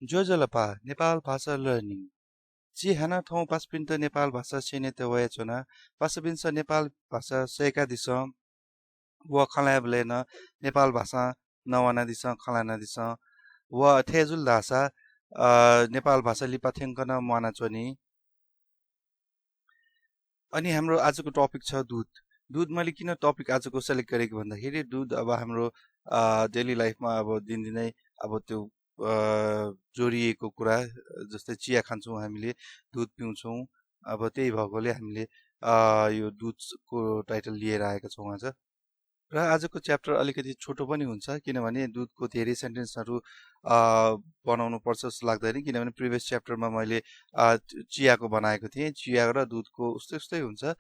जोजलपा नेपाल भाषा लर्निङ जी हाना थौ पासपिन्त नेपाल भाषा सेने वया चोना पासपिन्स नेपाल भाषा सेका दिस व खलाबलेन नेपाल भाषा नवाना दिस खलाना दिस व थेजुल दासा नेपाल भाषा लिपाथेङ्कन मना चोनी अनि हाम्रो आजको टपिक छ दुध दुध मैले किन टपिक आजको सेलेक्ट गरेको भन्दाखेरि दुध अब हाम्रो डेली लाइफमा अब दिनदिनै अब त्यो जोडिएको कुरा जस्तै चिया खान्छौँ हामीले दुध पिउँछौँ अब त्यही भएकोले हामीले यो दुधको टाइटल लिएर आएका छौँ आज र आजको च्याप्टर अलिकति छोटो पनि हुन्छ किनभने दुधको धेरै सेन्टेन्सहरू बनाउनु पर्छ जस्तो लाग्दैन किनभने प्रिभियस च्याप्टरमा मैले चियाको बनाएको थिएँ चिया र दुधको उस्तै उस्तै हुन्छ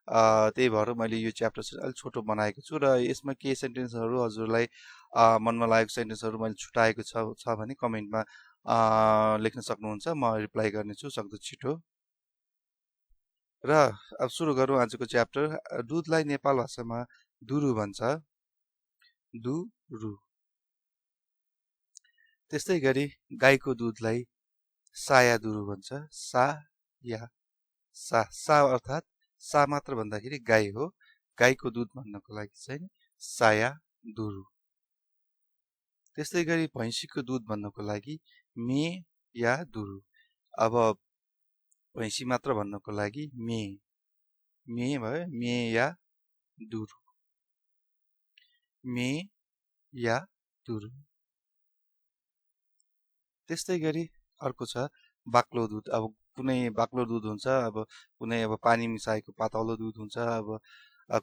त्यही भएर मैले यो च्याप्टर चाहिँ अलिक छोटो बनाएको छु र यसमा के सेन्टेन्सहरू हजुरलाई मनमा लागेको सेन्टेन्सहरू मैले छुटाएको छ भने कमेन्टमा लेख्न सक्नुहुन्छ म रिप्लाई गर्नेछु सक्दो छिटो र अब सुरु गरौँ आजको च्याप्टर दुधलाई नेपाल भाषामा दुरु भन्छ दुरु त्यस्तै गरी गाईको दुधलाई साया दुरु भन्छ सा या सा अर्थात् सा मात्र भन्दाखेरि गाई हो गाईको दुध भन्नको लागि चाहिँ साया दुरु त्यस्तै गरी भैँसीको दुध भन्नको लागि मे या दुरु अब भैँसी मात्र भन्नको लागि मे भयो मे या दुरु मे या दुरु त्यस्तै गरी अर्को छ बाक्लो दुध अब कुनै बाक्लो दुध हुन्छ अब कुनै अब पानी मिसाएको पातलो दुध हुन्छ अब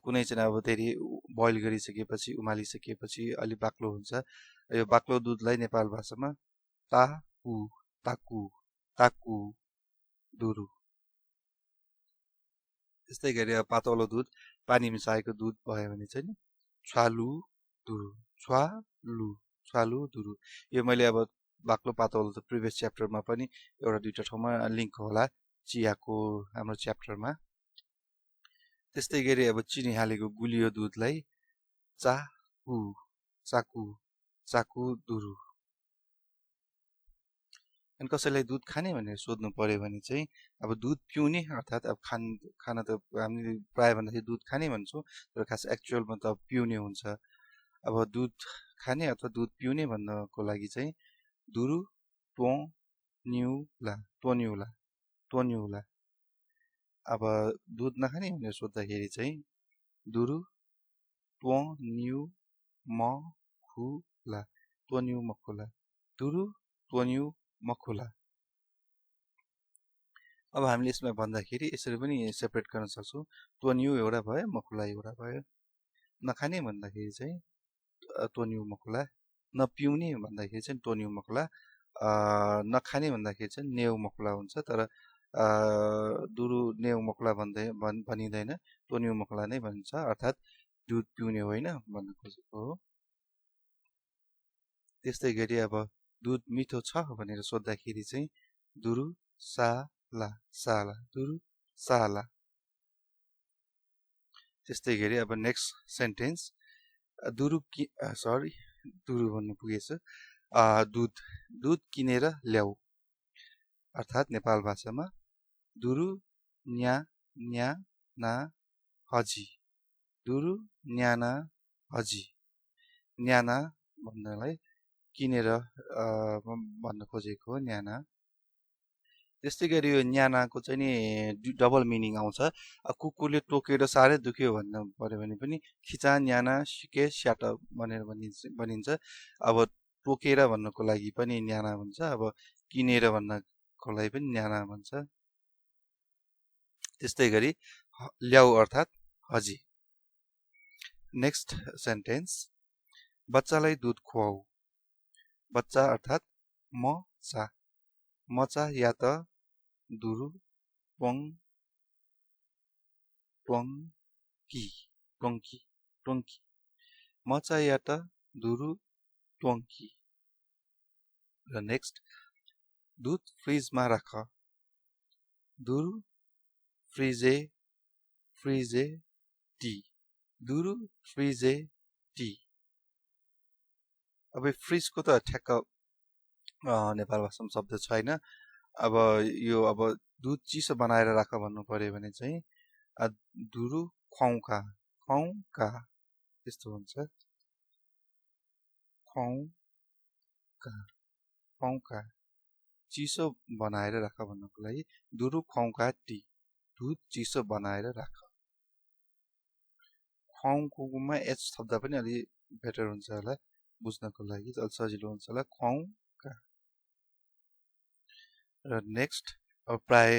कुनै चाहिँ अब धेरै बोइल गरिसकेपछि उमालिसकेपछि अलि बाक्लो हुन्छ यो बाक्लो दुधलाई नेपाल भाषामा ताकु ताकु ताकु दुरु त्यस्तै गरी अब पातलो दुध पानी मिसाएको दुध भयो भने चाहिँ छालु दुरु छालु दुरु यो मैले अब बाक्लो पातलो त प्रिभियस च्याप्टरमा पनि एउटा दुईटा ठाउँमा लिङ्क होला चियाको हाम्रो च्याप्टरमा त्यस्तै गरी अब चिनी हालेको गुलियो दुधलाई चाकु दुरु अनि कसैलाई दुध खाने भनेर सोध्नु पर्यो भने चाहिँ अब दुध पिउने अर्थात् अब खाना त हामीले प्रायः भन्दाखेरि दुध खाने भन्छौँ तर खास एक्चुअलमा त पिउने हुन्छ अब दुध खाने अथवा दुध पिउने भन्नको लागि चाहिँ दुरु टोन्युला अब दुध नखाने भनेर सोद्धाखेरि चाहिँ दुरु टोन्युमखुला दुरु टोन्युमखुला अब हामीले यसमा भन्दाखेरि यसरी पनि सेपरेट गर्न सक्छौँ टोन्यु एउटा भयो मखुला एउटा भयो नखाने भन्दाखेरि चाहिँ टोन्यु मखुला नपिउने भन्दाखेरि चाहिँ टोन्यु मखुला नखाने भन्दाखेरि चाहिँ नेउ मखुला हुन्छ तर दुरु नेउ मखुला भनिँदैन टोन्यु मखुला नै भन्छ अर्थात् दुध पिउने होइन भन्न खोजेको हो त्यस्तै गरी अब दुध मिठो छ भनेर सोद्धाखेरि चाहिँ दुरु साला दुरु साला त्यस्तै गरी अब नेक्स्ट सेन्टेन्स दुरु भन्नु पुगेछ दुध किनेर ल्याऊ अर्थात् नेपाल भाषामा दुरु न्या ना हजी दुरु न्याना हजी न्याना भन्नलाई किनेर भन्न खोजेको हो न्याना त्यस्तै गरी यो न्यानाको चाहिँ नि डबल मिनिङ आउँछ कुकुरले टोकेर साह्रै दुख्यो भन्नु पर्यो भने पनि खिचा न्याना सिके स्याट भनेर भनिन्छ अब टोकेर भन्नको लागि पनि न्याना भन्छ अब किनेर भन्नको लागि पनि न्याना भन्छ त्यस्तै गरी ल्याउ अर्थात् हजी नेक्स्ट सेन्टेन्स बच्चालाई दुध खुवाऊ बच्चा अर्थात् मचा या त दुरु टोङ्की मचा या त दुरु टोङ्की र नेक्स्ट दुध फ्रिजमा राख दुरु फ्रिजे टी दुरु फ्रिजे टी अब फ्रिजको त ठ्याक्क नेपाल भाषामा शब्द छैन। अब यो अब दुध चिसो बनाएर राख भन्नु पर्यो भने चाहिँ अ, दुरु खुवाउका खुवाउका त्यस्तो हुन्छ। खुवाउका खुवाउका चिसो बनाएर राख भन्नको लागि दुरु खुवाउका टी दुध चिसो बनाएर राख। खुवाउकोमा एच थप्दा पनि अलि बेटर हुन्छ होला बुझ्नको लागि अलि सजिलो हुन्छ होला खुवाउका। र नेक्स्ट अब प्राय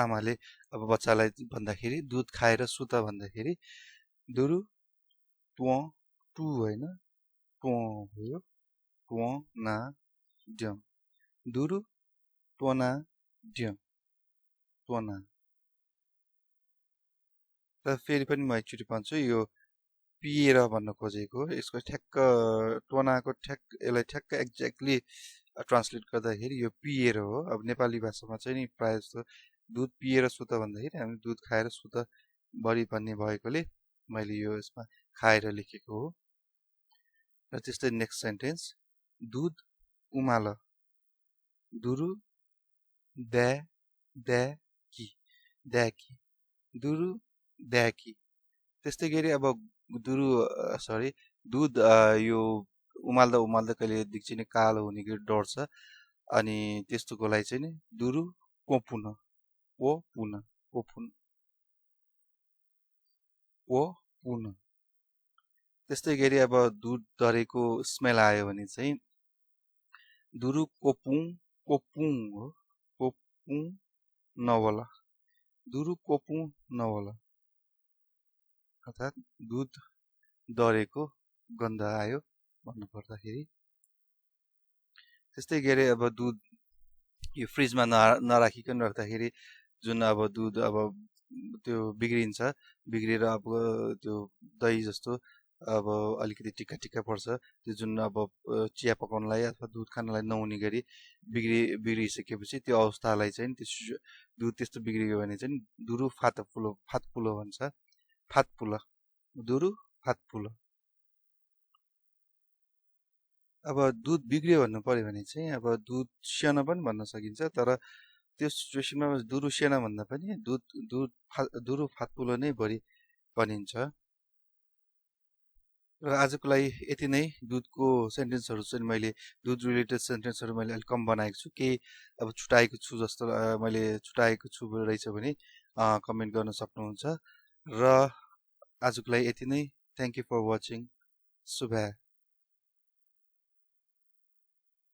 आमाले अब बच्चालाई भन्दाखेरि दुध खाएर सुत भन्दाखेरि दुरु टुँ टु होइन टुँ हो टुँ ना ड्यौँ दुरु टोना ड्यौँ टोना। र फेरि पनि म एकचोटि भन्छु यो पिएर भन्न खोजेको यसको ठ्याक्क टोनाको यसलाई ठ्याक्क एक्ज्याक्टली ट्रान्सलेट गर्दाखेरि यो पिएर हो। अब नेपाली भाषामा चाहिँ नि प्रायः जस्तो दुध पिएर सुत भन्दाखेरि हामी दुध खाएर सुत बढी भन्ने भएकोले मैले यो यसमा खाएर लेखेको हो। र त्यस्तै नेक्स्ट सेन्टेन्स दुध उमाल दुरु द्याकी द्याकी दुरु द्याकी। त्यस्तै गरी अब दुरु सरी दुध यो उमाल्दा उमाल्दा कहिले देख्छ नि कालो हुने गरी डढ्छ अनि त्यस्तोको लागि चाहिँ नि दुरु कोपुन ओ पुन कोपुन ओ पुन। त्यस्तै गरी अब दुध डढेको स्मेल आयो भने चाहिँ दुरु कोपुङ कोपुङ हो कोपुङ नवला दुरु कोपुङ नवला अर्थात् दुध डढेको गन्ध आयो भन्नु पर्दाखेरि। त्यस्तै गरी अब दुध यो फ्रिजमा नराखिकन राख्दाखेरि जुन अब दुध अब त्यो बिग्रिन्छ बिग्रेर अब त्यो दही जस्तो अब अलिकति टिक्का टिक्का पर्छ त्यो जुन अब चिया पकाउनलाई अथवा दुध खानलाई नहुने गरी बिग्रिसकेपछि त्यो अवस्थालाई चाहिँ दुध त्यस्तो बिग्रियो भने चाहिँ दुरु फातपुलो भन्छ फातपुल दुरु फातपुल। अब दुध बिग्रियो भन्नु पर्यो भने चाहिँ अब दुध स्यान पनि भन्न सकिन्छ तर त्यो सिचुएसनमा दुरु स्यान भन्दा पनि दुरु फातपुलो नै बढी भनिन्छ। र आजको लागि यति नै दुधको सेन्टेन्सहरू चाहिँ मैले दुध रिलेटेड सेन्टेन्सहरू मैले अलिक कम बनाएको छु केही अब छुटाएको छु जस्तो मैले छुटाएको छु रहेछ भने कमेन्ट गर्न सक्नुहुन्छ। र आजको लागि यति नै थ्याङ्क यू फर वाचिङ शुभ।